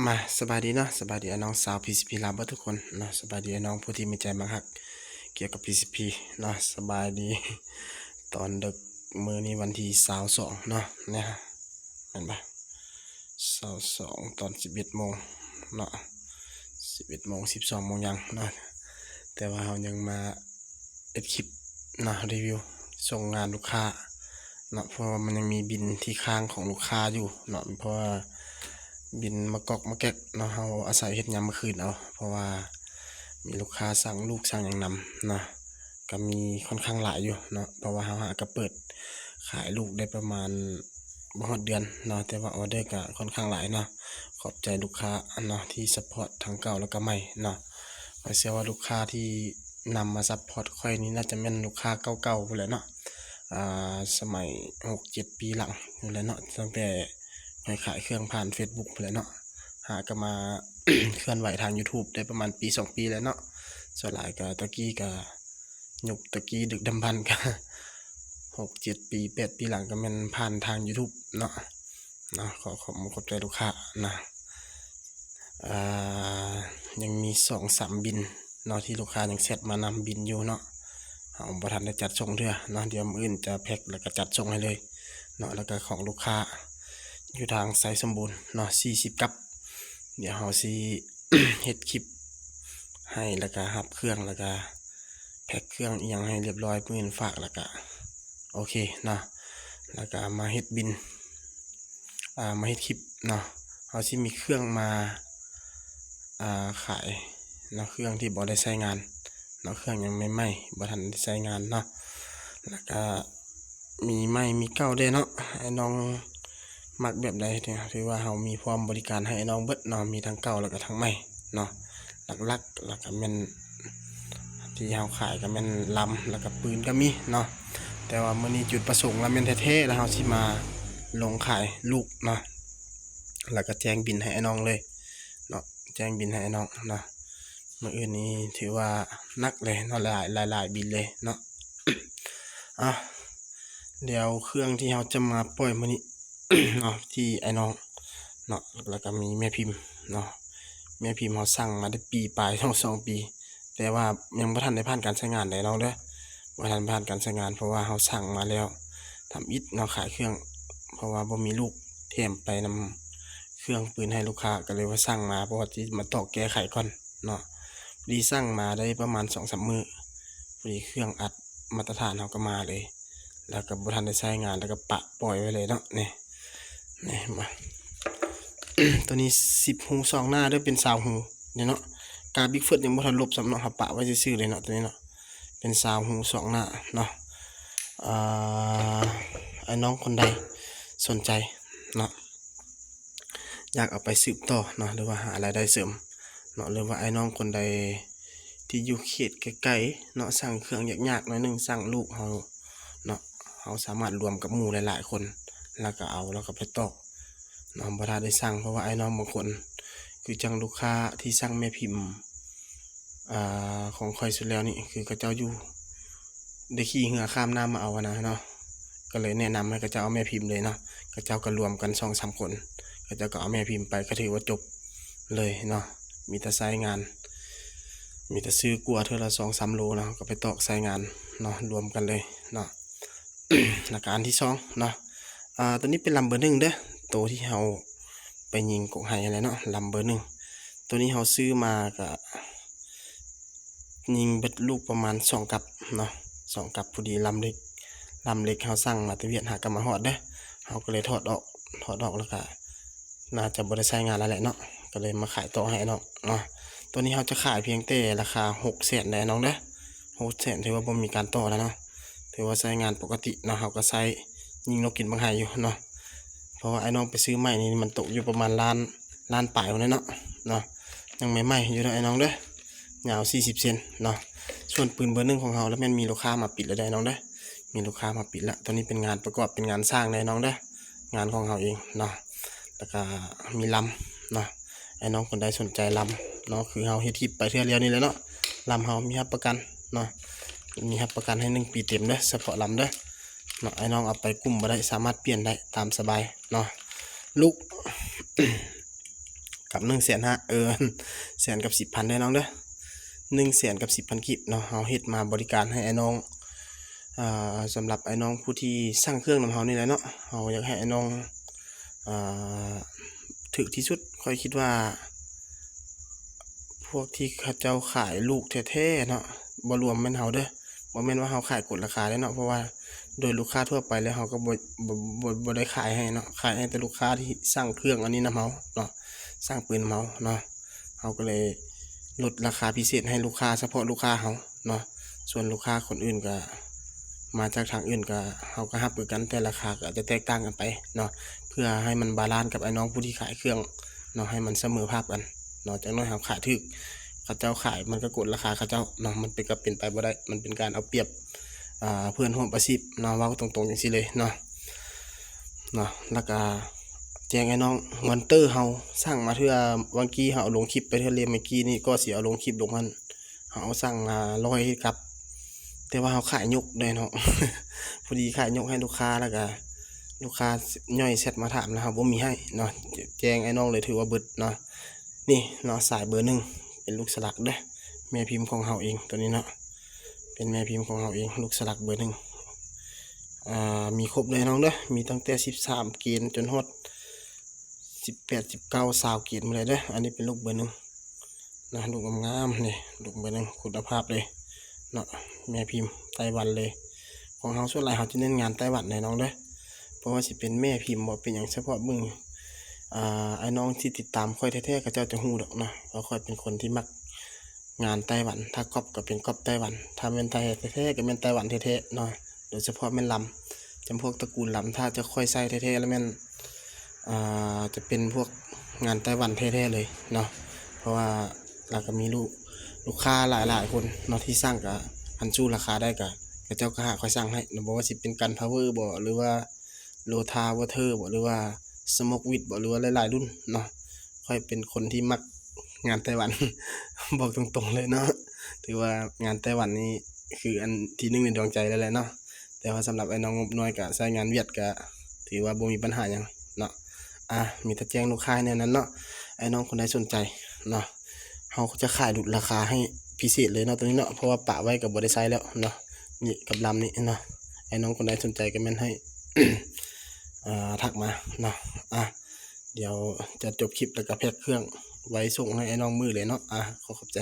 ມາ ສະບາຍດີເນາະ ສະບາຍດີອ້າຍນ້ອງຊາວ PCP ລາວເບິດທຸກຄົນເນາະ ສະບາຍດີອ້າຍນ້ອງຜູ້ທີ່ມີໃຈມັກຮັກກ່ຽວກັບ PCP ເນາະ ສະບາຍດີຕອນເດິກ ມື້ນີ້ວັນທີຊາວສອງເນາະ ແມ່ນບໍ່ ຊາວສອງ ຕອນສິບເອັດໂມງເນາະ ສິບເອັດໂມງ ສິບສອງໂມງຫຍັງເນາະ ແຕ່ວ່າເຮົາຍັງມາເຮັດຄລິບເນາະ ຣີວິວສົ່ງງານລູກຄ້າເນາະ ເພາະວ່າມັນຍັງມີບິນທີ່ຄ້າງຂອງລູກຄ້າຢູ່ເນາະ ເພາະວ່າບິນມາກອກມາແກກເນາະ ເຮົາອາໄສເຮັດຍາມມື້ຄືນເອົາ ເພາະວ່າມີລູກຄ້າສັ່ງລູກສັ່ງຫຍັງນຳເນາະ ກໍມີຄ່ອນຂ້າງຫຼາຍຢູ່ເນາະ ເພາະວ່າເຮົາຫາກໍເປີດຂາຍລູກໄດ້ປະມານ ບໍ່ຮອດເດືອນເນາະ ແຕ່ວ່າອອເດີກໍຄ່ອນຂ້າງຫຼາຍເນາະ ຂອບໃຈລູກຄ້າເນາະ ທີ່ຊັບພອດທັງເກົ່າແລ້ວກໍໃໝ່ເນາະ ຂ້ອຍເຊື່ອວ່າລູກຄ້າທີ່ນຳມາຊັບພອດຂ້ອຍນີ້ ໜ້າຈະແມ່ນລູກຄ້າເກົ່າໆພຸ້ນແຫຼະເນາະ ອ່າ ສະໄໝຫົກເຈັດປີຫຼັງພຸ້ນແຫຼະເນາະ ຕັ້ງແຕ່ຂ້ອຍຂາຍເຄື່ອງຜ່ານເຟສບຸກພຸ້ນແຫຼະເນາະ ຫາກໍມາເຄື່ອນໄຫວທາງຢູທູບໄດ້ປະມານປີສອງປີແລ້ວເນາະ ສ່ວນຫຼາຍກໍຕະກີ້ກໍ ຍຸກຕະກີ້ດຶກດຳບັນກະຫົກເຈັດປີແປດປີຫຼັງກະແມ່ນຜ່ານທາງຢູທູບເນາະ ເນາະ ຂໍຂອບອົກຂອບໃຈລູກຄ້ານະ ອ່າ ຍັງມີສອງສາມບິນເນາະ ທີ່ລູກຄ້າຍັງແຊັດມານຳບິນຢູ່ເນາະ ເຮົາບໍ່ທັນໄດ້ຈັດສົ່ງເທື່ອເນາະ ດຽວມື້ອື່ນຈະແພັກແລ້ວກະຈັດສົ່ງໃຫ້ເລີຍເນາະ ແລ້ວກະຂອງລູກຄ້າຢູ່ທາງໄຊສົມບູນເນາະ ສີ່ສິບກັບ ດຽວເຮົາຊິເຮັດຄລິບໃຫ້ ແລ້ວກະຮັບເຄື່ອງ ແລ້ວກະ ແພັກເຄື່ອງອີ່ຫຍັງໃຫ້ລຽບຮ້ອຍ ມື້ອື່ນຝາກ ແລ້ວກະໂອເຄເນາະ ແລ້ວກະມາເຮັດບິນ ອ່າ ມາເຮັດຄລິບເນາະ ເຮົາຊິມີເຄື່ອງມາ ອ່າ ຂາຍເນາະ ເຄື່ອງທີ່ບໍ່ໄດ້ໃຊ້ງານເນາະ ເຄື່ອງຍັງໃໝ່ໆ ບໍ່ທັນໄດ້ໃຊ້ງານເນາະ ແລ້ວກະ ມີໃໝ່ມີເກົ່າເດ້ເນາະ ອ້າຍນ້ອງມັກແບບໃດ ຖືວ່າເຮົາມີພ້ອມບໍລິການໃຫ້ອ້າຍນ້ອງເບິດເນາະ ມີທັງເກົ່າແລ້ວກໍທັງໃໝ່ເນາະ ຫຼັກໆ ແລ້ວກໍແມ່ນທີ່ເຮົາຂາຍກໍແມ່ນລຳ ແລ້ວກໍປືນກໍມີເນາະ ແຕ່ວ່າມື້ນີ້ຈຸດປະສົງລະແມ່ນແທ້ໆ ລະເຮົາຊິມາລົງຂາຍລູກເນາະ ແລ້ວກໍແຈ້ງບິນໃຫ້ອ້າຍນ້ອງເລີຍເນາະ ແຈ້ງບິນໃຫ້ອ້າຍນ້ອງເນາະ ມື້ອື່ນນີ້ຖືວ່າໜັກເລີຍເນາະ ຫຼາຍໆ ຫຼາຍໆບິນເລີຍເນາະ ອ່າ ດຽວເຄື່ອງທີ່ເຮົາຈະມາປ່ອຍມື້ນີ້ເນາະ ທີ່ອ້າຍນ້ອງເນາະ ແລ້ວກໍມີແມ່ພິມເນາະ ແມ່ພິມເຮົາສັ່ງມາໄດ້ປີປາຍ ສອງ ສອງປີ ແຕ່ວ່າຍັງບໍ່ທັນໄດ້ຜ່ານການໃຊ້ງານເດ້ນ້ອງເດີ ບໍ່ທັນຜ່ານການໃຊ້ງານ ເພາະວ່າເຮົາສັ່ງມາແລ້ວທຳອິດເນາະ ຂາຍເຄື່ອງ ເພາະວ່າບໍ່ມີລູກແຖມໄປນຳເຄື່ອງປືນໃຫ້ລູກຄ້າ ກໍເລີຍວ່າສັ່ງມາ ເພາະວ່າຊິມາຕອກແກ້ໄຂກ່ອນເນາະ ພໍດີສັ່ງມາໄດ້ປະມານສອງສາມມື້ ພໍດີເຄື່ອງອັດມາດຕະຖານເຮົາກໍມາເລີຍ ແລ້ວກໍບໍ່ທັນໄດ້ໃຊ້ງານ ແລ້ວກໍປະປ່ອຍໄວ້ເລີຍເນາະ ນີ້ ນີ້ມາ ໂຕນີ້ສິບຮູສອງໜ້າເດີ ເປັນຊາວຮູນີ້ເນາະ ກາບິກເຟີດຍັງບໍ່ທັນລົບຊ້ຳເນາະ ເຮົາປະໄວ້ຊື່ໆເລີຍເນາະ ໂຕນີ້ເນາະ ເປັນຊາວຮູສອງໜ້າເນາະ ອ່າ ອ້າຍນ້ອງຄົນໃດສົນໃຈເນາະ ຢາກເອົາໄປສືບຕໍ່ເນາະ ຫຼືວ່າຫາລາຍໄດ້ເສີມເນາະ ຫຼືວ່າອ້າຍນ້ອງຄົນໃດທີ່ຢູ່ເຂດໄກໆເນາະ ສັ່ງເຄື່ອງຍາກໆໜ້ອຍໜຶ່ງ ສັ່ງລູກເຮົາເນາະ ເຮົາສາມາດລວມກັບໝູ່ຫຼາຍໆຄົນ ແລ້ວກໍເອົາ ແລ້ວກໍໄປຕອກເນາະ ບໍ່ຖ້າໄດ້ສັ່ງ ເພາະວ່າອ້າຍນ້ອງບາງຄົນ ຄືຈັ່ງລູກຄ້າທີ່ສັ່ງແມ່ພິມ ອ່າ ຂອງຂ້ອຍສຸດແລ້ວນີ້ ຄືເຂົາເຈົ້າຢູ່ ໄດ້ຂີ່ເຮືອຂ້າມນ້ຳມາເອົາຫັ້ນນະເນາະ ກໍເລີຍແນະນຳໃຫ້ເຂົາເຈົ້າເອົາແມ່ພິມເລີຍເນາະ ເຂົາເຈົ້າກໍລວມກັນສອງສາມຄົນ ເຂົາເຈົ້າກໍເອົາແມ່ພິມໄປ ກໍຖືວ່າຈົບເລີຍເນາະ ມີແຕ່ໃຊ້ງານ ມີແຕ່ຊື້ກົວເທື່ອລະສອງສາມໂລເນາະ ກໍໄປຕອກໃຊ້ງານເນາະ ລວມກັນເລີຍເນາະ ແລ້ວກໍອັນທີສອງເນາະ ອ່າ ໂຕນີ້ເປັນລຳເບີໜຶ່ງເດີ ໂຕທີ່ເຮົາໄປຍິງກົກໄຮ່ຫັ້ນແຫຼະເນາະ ລຳເບີໜຶ່ງ ໂຕນີ້ເຮົາຊື້ມາກະຍິງເບິດລູກປະມານສອງກັບເນາະ ສອງກັບພໍດີ ລຳເລັກ ລຳເລັກເຮົາສັ່ງມາແຕ່ຫວຽດ ຫາກະມາຮອດເດີ ເຮົາກໍເລີຍຖອດອອກ ຖອດອອກແລ້ວກະ ໜ້າຈະບໍ່ໄດ້ໃຊ້ງານແລ້ວແຫຼະເນາະ ກໍເລີຍມາຂາຍຕໍ່ໃຫ້ອ້າຍນ້ອງເນາະ ໂຕນີ້ເຮົາຈະຂາຍພຽງແຕ່ລາຄາຫົກແສນເດີອ້າຍນ້ອງເດີ ຫົກແສນ ຖືວ່າບໍ່ມີການຕໍ່ແລ້ວເນາະ ຖືວ່າໃຊ້ງານປົກກະຕິເນາະ ເຮົາກໍໃຊ້ຍິງນົກກິນບັກໄຮ່ຢູ່ເນາະ ເພາະວ່າອ້າຍນ້ອງໄປຊື້ໃໝ່ນີ້ ມັນຕົກຢູ່ປະມານລ້ານ ລ້ານປາຍພຸ້ນແຫຼະເນາະ ເນາະ ຍັງໃໝ່ໆຢູ່ເດີອ້າຍນ້ອງເດີ ຍາວສີ່ສິບເຊັນເນາະ ສ່ວນປືນເບີໜຶ່ງຂອງເຮົາລະແມ່ນມີລູກຄ້າມາປິດແລ້ວເດີອ້າຍນ້ອງເດີ ມີລູກຄ້າມາປິດລະ ໂຕນີ້ເປັນງານປະກອບ ເປັນງານສ້າງເດີອ້າຍນ້ອງເດີ ງານຂອງເຮົາເອງເນາະ ແລ້ວກະມີລຳເນາະ ອ້າຍນ້ອງຄົນໃດສົນໃຈລຳເນາະ ຄືເຮົາເຮັດຄລິບໄປເທື່ອລຽວນີ້ແຫຼະເນາະ ລຳເຮົາມີຮັບປະກັນເນາະ ມີຮັບປະກັນໃຫ້ໜຶ່ງປີເຕັມເດີ ສະເພາະລຳເດີເນາະ ອ້າຍນ້ອງເອົາໄປກຸ້ມບໍ່ໄດ້ ສາມາດປ່ຽນໄດ້ຕາມສະບາຍເນາະ ລູກ ກັບໜຶ່ງແສນຫ້າ ເອີ ແສນກັບສິບພັນເດີນ້ອງເດີ ໜຶ່ງແສນກັບສິບພັນກີບເນາະ. ເຮົາເຮັດມາບໍລິການໃຫ້ອ້າຍນ້ອງ ເອີ ສຳລັບອ້າຍນ້ອງຜູ້ທີ່ສັ່ງເຄື່ອງນຳເຮົານີ້ແຫຼະເນາະ. ເຮົາຢາກໃຫ້ອ້າຍນ້ອງ ເອີ ຖືກທີ່ສຸດ. ຂ້ອຍຄິດວ່າ ພວກທີ່ເຂົາເຈົ້າຂາຍລູກແທ້ໆເນາະ ບໍ່ລວມແມ່ນເຮົາເດີ ບໍ່ແມ່ນວ່າເຮົາຂາຍກົດລາຄາເດ້ເນາະ ເພາະວ່າໂດຍລູກຄ້າທົ່ວໄປແລ້ວເຮົາກໍບໍ່ ບໍ່ ບໍ່ ບໍ່ໄດ້ຂາຍໃຫ້ເນາະ ຂາຍໃຫ້ແຕ່ລູກຄ້າທີ່ສັ່ງເຄື່ອງອັນນີ້ນຳເຮົາເນາະ ສັ່ງປືນນຳເຮົາເນາະ. ເຮົາກໍເລີຍລົດລາຄາພິເສດໃຫ້ລູກຄ້າ ສະເພາະລູກຄ້າເຮົາເນາະ. ສ່ວນລູກຄ້າຄົນອື່ນກໍມາຈາກທາງອື່ນ ກໍເຮົາກໍຮັບຄືກັນ ແຕ່ລາຄາກໍອາດຈະແຕກຕ່າງກັນໄປເນາະ ເພື່ອໃຫ້ມັນບາລານກັບອ້າຍນ້ອງຜູ້ທີ່ຂາຍເຄື່ອງເນາະ ໃຫ້ມັນສະເໝີພາບກັນເນາະ. ຈັກໜ້ອຍເຮົາຂາຍຖືກ ເຂົາເຈົ້າຂາຍ ມັນກໍກົດລາຄາເຂົາເຈົ້າເນາະ ມັນເປັນ ກໍເປັນໄປບໍ່ໄດ້ ມັນເປັນການເອົາປຽບ ອ່າ ເພື່ອນຮ່ວມອາຊີບເນາະ ເວົ້າຕົງໆຈັ່ງຊີ້ເລີຍເນາະ ເນາະ. ແລ້ວກະແຈ້ງອ້າຍນ້ອງ ມອນເຕີເຮົາສັ່ງມາເທື່ອ ຫວ່າງກີ້ເຮົາເອົາລົງຄລິບໄປເທື່ອເລ ເມື່ອກີ້ນີ້ກໍຊິເອົາລົງຄລິບລົງຫັ້ນ ເຮົາເອົາສັ່ງມາຮ້ອຍກັບ ແຕ່ວ່າເຮົາຂາຍຍົກເດ້ເນາະ ພໍດີຂາຍຍົກໃຫ້ລູກຄ້າ ແລ້ວກະລູກຄ້າຍ່ອຍແຊັດມາຖາມ ແລ້ວເຮົາບໍ່ມີໃຫ້ເນາະ ແຈ້ງອ້າຍນ້ອງເລີຍ ຖືວ່າເບິດເນາະ. ນີ້ເນາະ ສາຍເບີໜຶ່ງ ເປັນລູກສະຫຼັກເດີ ແມ່ພິມຂອງເຮົາເອງ ໂຕນີ້ເນາະ ເປັນແມ່ພິມຂອງເຮົາເອງ ລູກສະຫຼັກເບີໜຶ່ງ ອ່າ ມີຄົບເລີຍນ້ອງເດີ ມີຕັ້ງແຕ່ສິບສາມເກນຈົນຮອດສິບແປດ ສິບເກົ້າ ຊາວເກນໝົດເລີຍເດີ. ອັນນີ້ເປັນລູກເບີໜຶ່ງນະ ລູກງາມໆ ນີ້ ລູກເບີໜຶ່ງ ຄຸນນະພາບເລີຍເນາະ ແມ່ພິມໄຕ້ຫວັນເລີຍ. ຂອງເຮົາສ່ວນຫຼາຍເຮົາຈະເນັ້ນງານໄຕ້ຫວັນເດີນ້ອງເດີ ບໍ່ວ່າຊິເປັນແມ່ພິມບໍ່ ເປັນຫຍັງ ສະເພາະເບິ່ງ ອ່າ ອ້າຍນ້ອງທີ່ຕິດຕາມຂ້ອຍແທ້ໆ ເຂົາເຈົ້າຈະຮູ້ດອກເນາະ ວ່າຂ້ອຍເປັນຄົນທີ່ມັກງານໄຕ້ຫວັນ. ຖ້າກັອບກໍເປັນກັອບໄຕ້ຫວັນ ຖ້າແມ່ນໄທແທ້ໆ ກໍແມ່ນໄຕ້ຫວັນແທ້ໆເນາະ ໂດຍສະເພາະແມ່ນລຳ ຈຳພວກຕະກູນລຳ ຖ້າຈະຂ້ອຍໃສ່ແທ້ໆ ແລ້ວແມ່ນ ອ່າ ຈະເປັນພວກງານໄຕ້ຫວັນແທ້ໆເລີຍເນາະ. ເພາະວ່າລາວກໍມີລູກ ລູກຄ້າຫຼາຍໆຄົນເນາະ ທີ່ສັ່ງ ກໍຄັນສູ້ລາຄາໄດ້ ກໍເຂົາເຈົ້າກໍຫາຂ້ອຍສັ່ງໃຫ້ເນາະ ບໍ່ວ່າຊິເປັນກັນພາວເວີບໍ ຫຼືວ່າ ໂລທາວໍເທີບໍ ຫຼືວ່າສະໂມກວິດບໍ ຫຼືວ່າຫຼາຍໆລຸ້ນເນາະ. ຂ້ອຍເປັນຄົນທີ່ມັກງານໄຕ້ຫວັນ ບອກຕົງໆເລີຍເນາະ ຖືວ່າງານໄຕ້ຫວັນນີ້ຄືອັນທີໜຶ່ງໃນດວງໃຈເລີຍແຫຼະເນາະ. ແຕ່ວ່າສຳລັບອ້າຍນ້ອງງົບນ້ອຍ ກະໃຊ້ງານຫວຽດ ກະຖືວ່າບໍ່ມີບັນຫາຫຍັງເນາະ. ອ່າ ມີແຕ່ແຈ້ງລູກຄ້າແນວນັ້ນເນາະ. ອ້າຍນ້ອງຄົນໃດສົນໃຈເນາະ ເຮົາຈະຂາຍຫຼຸດລາຄາໃຫ້ພິເສດເລີຍເນາະ ໂຕນີ້ເນາະ ເພາະວ່າປະໄວ້ກໍບໍ່ໄດ້ໃຊ້ແລ້ວເນາະ. ນີ້ກັບລຳນີ້ເນາະ ອ້າຍນ້ອງຄົນໃດສົນໃຈກໍແມ່ນໃຫ້ ອ່າ ທັກມາເນາະ. ອ່າ ດຽວຈະຈົບຄລິບ ແລ້ວກໍແພັກເຄື່ອງໄວ້ສົ່ງໃຫ້ອ້າຍນ້ອງມື້ເລີຍເນາະ. ອ່າ ຂໍຂອບໃຈ.